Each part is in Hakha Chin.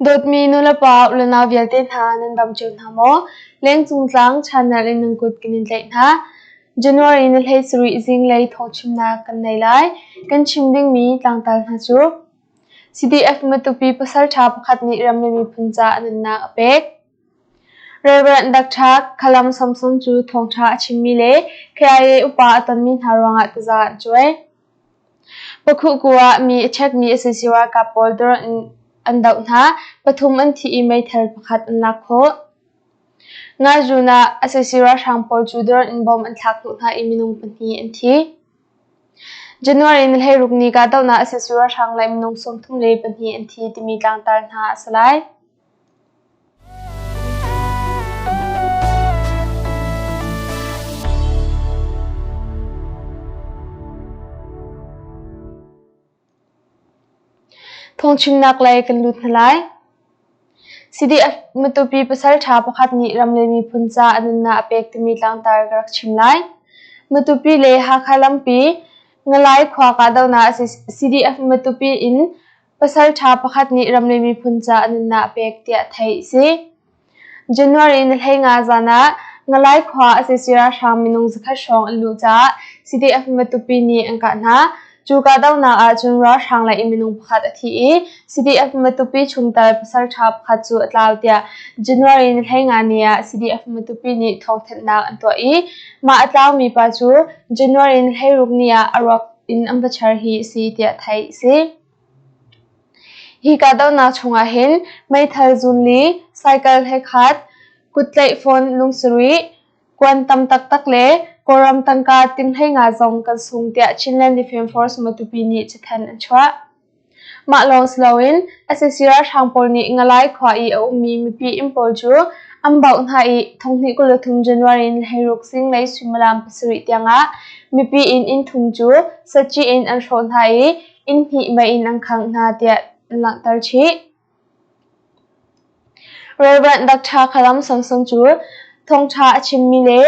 Dawtmi nulepa ulenau vialte hna nan dam cio hna maw? Lengcung tlang channel in nan kut kan in tlaih hna. January ni 17 zinglei thawngchimnak kan nei lai. Kan chim dingmi tlangtal hna cu CDF Matupi pasalṭha pakhat nih ram le miphun ca a nunnak a pek. Rev. Dr. Khalam Samson cu thawngṭha a chimmi le KIA upa a tonmi hna ruangah taza an cuai. Pakhuhku ah mi a chekmi sac ralkap pawl drone in an doh hna. Pathum an thi i meithal pakhat an lak khawh. Ngazun ah sac ralhrang pawl cu drone in bomb an thlak hnawh hna i minung pahnih an thi. January ni 16 ni kahdohnak sac ralhrang le minung 32 an thi timi tlangtar hna a si lai. Phungchimnak lei kan lut hna lai. CDF Matupi pasalṭha pakhat nih ram le miphun ca a nunnak a pek timi tlangtar ka rak chim lai. Matupi le Hakha lampi Ngalai khua kahdohnak a si. CDF Matupi in Pasalṭha pakhat nih ram le miphun ca a nunnak a pek tiah theih a si. January ni 15 zan ah Ngalai khua sac ralhrang minung zakhat hrawng an luh caah CDF Matupi nih an kah hna. Cu kahdohnak ah cun ralhrang lei in minung pakhat a thi i CDF Matupi chungtel pasalṭha pakhat cu a tlau tiah January ni 15 ni ah CDF Matupi nih thawngthanhnak an tuah i mah a tlaumi pa cu January ni 16 ni ah a ruak in an va char hi a si tiah theih a si. Hi kahdohnak chungah hin meithal zunli, cycle he khat, kuttlaih phone lungsarih, kuan tam taktak le Kawlram tangka ting 15 zong kan sung tiah Chinland Defence Force Matupi nih cathanh an chuah. Mah lawng si loin sac ralhrang pawl nih Ngalai khua i a ummi mipi inn pawl cu an bauh hna i 2023 January ni 16 zinglei suimilam pasarih tiangah mipi inn inn thum cu saci in an hrawh hna i inn hnih mei in an khangh hna tiah an langhter chih. Rev. Dr. Khalam Samson cu thawngṭha a chimmi le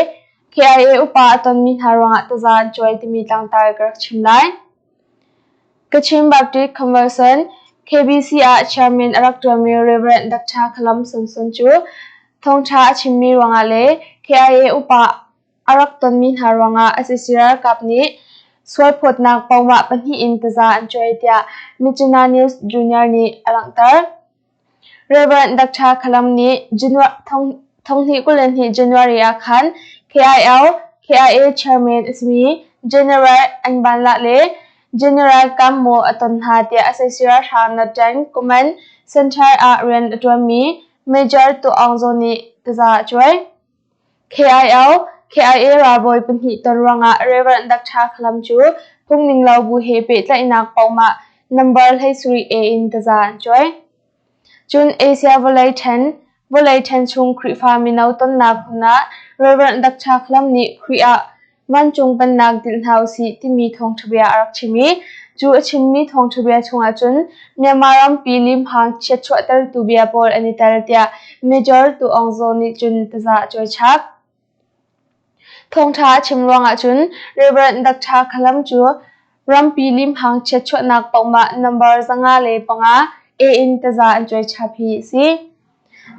KIA upa a tonmi hna ruangah taza an cuai timi tlangtar ka rak chim lai. Kachin Baptist Convention KBC ah chairman a rak ṭuanmi Rev. Dr. Khalam Samson cu thawngṭha a chimmi ruangah le KIA upa a rak tonmi hna ruangah sac ralkap nih sualphawtnak pohmah pahnih in taza an cuai tiah Myitkyina News Junior nih a langhter. Rev. Dr. Khalam nih 2022 January ah khan KIO KIA chairman a simi General Anbanlah le General Kam Maw a ton hna tiah sac ralhrang Northern Command Center ah rian a ṭuanmi Major Tu Aung Zaw nih taza a cuai. KIO, KIA ralbawi pahnih ton ruangah Rev. Dr. Khalam cu phungninglo bu he pehtlaihnak pohmah number 17 A in taza an cuai. Cun Asia vawlei ṭhen, vawlei ṭhen chung Khrihfa mino tonnak hmun ah Rev. Dr. Khalam nih Khrih ah Vancung Pennak dilh hna usih timi thawngṭha bia a rak chim i cu a chimmi thawngṭha bia chungah cun Myanmar rampi limhang chiatchuahtertu bia pawl an i tel tiah Major Tu Aung Zaw nih cun taza a cuai chap. Thawngṭha a chim ruangah cun Rev. Dr. Khalam cu rampi limhang chiatchuahnak pohmah number 505 A in taza an cuai chap hi a si.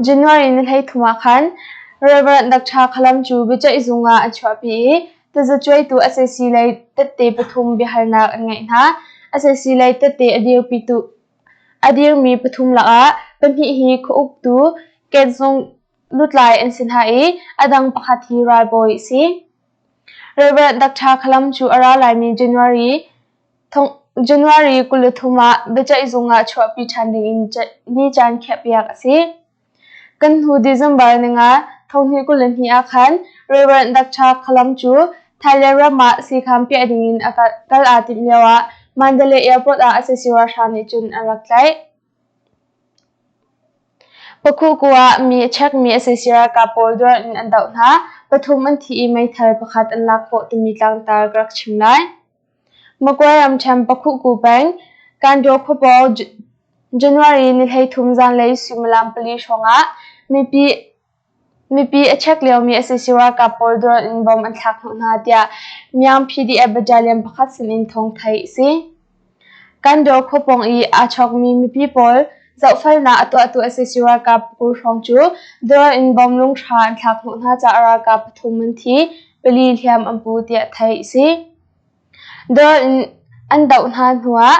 January ni 13 ah khan Rev. Dr. Khalam cu biaceihzung ah an chuahpi i tazacuaitu sac lei tette pathum biahalnak an ngeih hna. Sac lei tette a dirpitu a dirmi pathum lakah pahnih hi khuauktu ketzung lutlai an si hna i a dang pakhat hi ralbawi a si. Rev. Dr. Khalam cu a ra laimi January January 23 ah biaceihzung ah chuahpi ṭhan dingin ni caan khiahpiak a si. Kan hnu December ninga 2022 ah khan Rev. Dr. Khalam cu Thailand ram ah siikhan piah dingin a kal aa timh lioah Mandalay Airport ah sac ralhrang nih cun an rak tlaih. Pakhuku ah mi a chekmi sac ralkap pawl drone in an doh hna. Pathum an thi i meithal pakhat an lak khawh timi tlangtar ka rak chim lai. Magway ramṭhen Pakhuhku peng, Kandaw khuapaw January ni 13 zanlei suimilam pali hrawngah mipi mipi a check liomi sac ralkap pawl drone in bomb an thlak hnawh hna tiah Myaung PDF battalion pakhat sinin thawng theih a si. Kandaw khuapawng i aa chawkmi mipi pawl Zohfelnak a tuahtu sac ralkap 20 hrawng cu drone in bom lunghra an thlak hnawh hna caah ralkap pathum an thi, pali hliam an pu tiah theih a si. Drone in an doh hna hnuah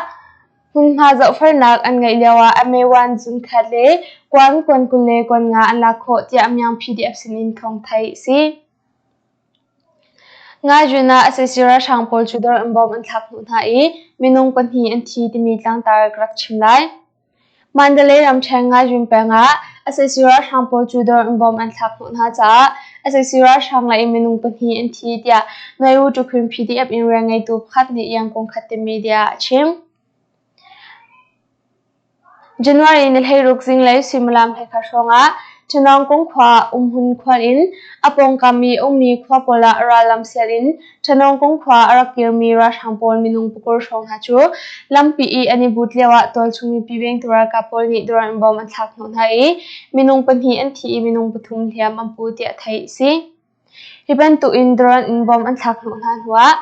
hmunhma zohfelnak an ngeih lioah MA1 zunkhat le kuan kuan 20 le kuan nga an lak khawh tiah Myanmar PDF sinin thawng theih a si. Ngajun ah sac ralhrang pawl cu dawr in bom an thlak hnawh hna i minung pahnih an thi timi tlangtar ka rak chim lai. Mandalay ramṭhen Ngajun peng ah sac ralhrang pawl cu dawr in bom an thlak hnawh hna caah sac ralhrang lei in minung pahnih an thi tiah Nai-U Tukhun PDF in rianngeitu pakhat nih Yangon Khatte Media ah a chim. January ni 16 zinglei suimilam 13 hrawngah Thanawngkung khua umhmun khual in a pawngkam i ummi khua pawl ah rallam sial in Thanawngkung khua a rak kirmi ralhrang pawl minung pakul hrawng hna cu lampi i an i but lioah tualchung mipi vengtu ralkap pawl nih drone in bom an thlak hnawh hna i minung pahnih an thi i minung pathum hliam an pu tiah theih a si. Hi bantuk in drone in bom an thlak hnawh hna hnuah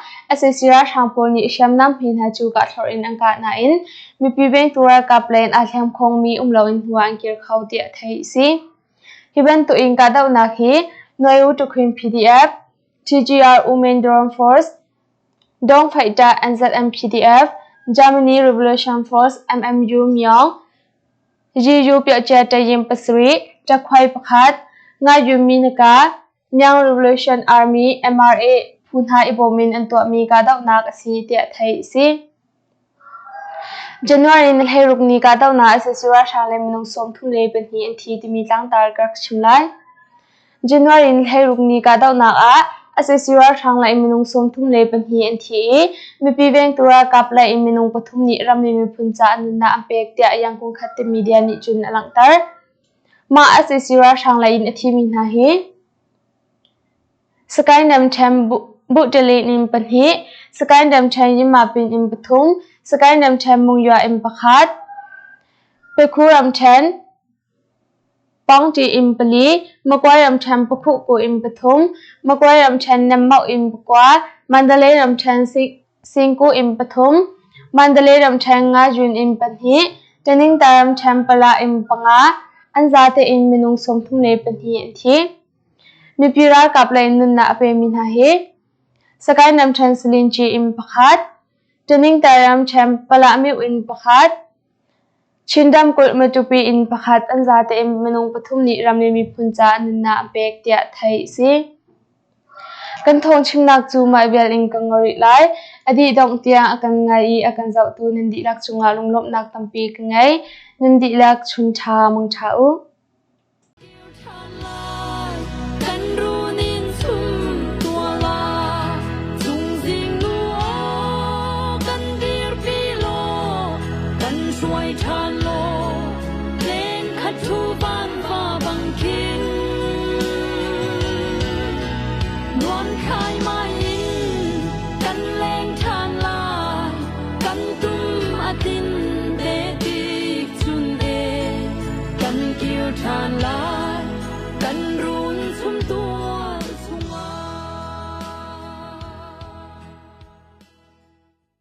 sac ralhrang pawl nih hriamnam hme hna cu kahthlorh in an kah nain mipi vengtu ralkap lei in aa hliamkhawngmi um loin hnu ah an kir kho tiah theih a si. Hi bantuk in kahdohnak hi Nuai-U Tukhwin PDF, TGR Women Drone Force, Dong Fighter NZM PDF, Germany Revolution Force MMU Myaung, GU Piahcia Tayin pasarih, Ṭakhuai pakhat, Ngayun Minaka, Myaung Revolution Army MRA phu hna i bawm in an tuahmi kahdohnak a si tiah theih a si. January ni 16 ni kahdohnak sac ralhrang le minung 32 an thi timi tlangtar ka rak chim lai. January ni 16 ni kahdohnak ah sac ralhrang lei minung 32 an thi i mipi vengtu ralkap lei in minung pathum nih ram le miphun caah nunnak an pek tiah Yangon Khatte media nih cun a langhter. Mah sac ralhrang lei in a thimi hna hi Sakaing ramṭhen Buhṭilin in pahnih, Sakaing ramṭhen Yinmapin in pathum, Sakaing ramṭhen Mungyua in pakhat, Pekhu ramṭhen Pawngṭi in pali, Magway ramṭhen Pakhuhku in pathum, Magway ramṭhen Nemmoh in pakua, Mandalay ramṭhen Singku in pathum, Mandalay ramṭhen Ngajun in pahnih, Taningta ramṭhen Pala in panga, an zate in minung 32 an thi. Mipi ralkap lei in nunnak a pemi hna hi Sagaing ramṭhen Salinci in pakhat, Taningta ramṭhen Palamyu in pakhat, Chin ramkulh Matupi in pakhat an zate in minung pathum nih ram le miphun caah nunnak an pek tiah theih a si. Kan thawngchimnak cu mah vial in ka ngor rih lai. A dih dongh tiang a kan ngai i a kan zohtu nan dihlak cungah lunglawmhnak tampi ka ngei. Nan dihlak chun ṭha mangṭha u.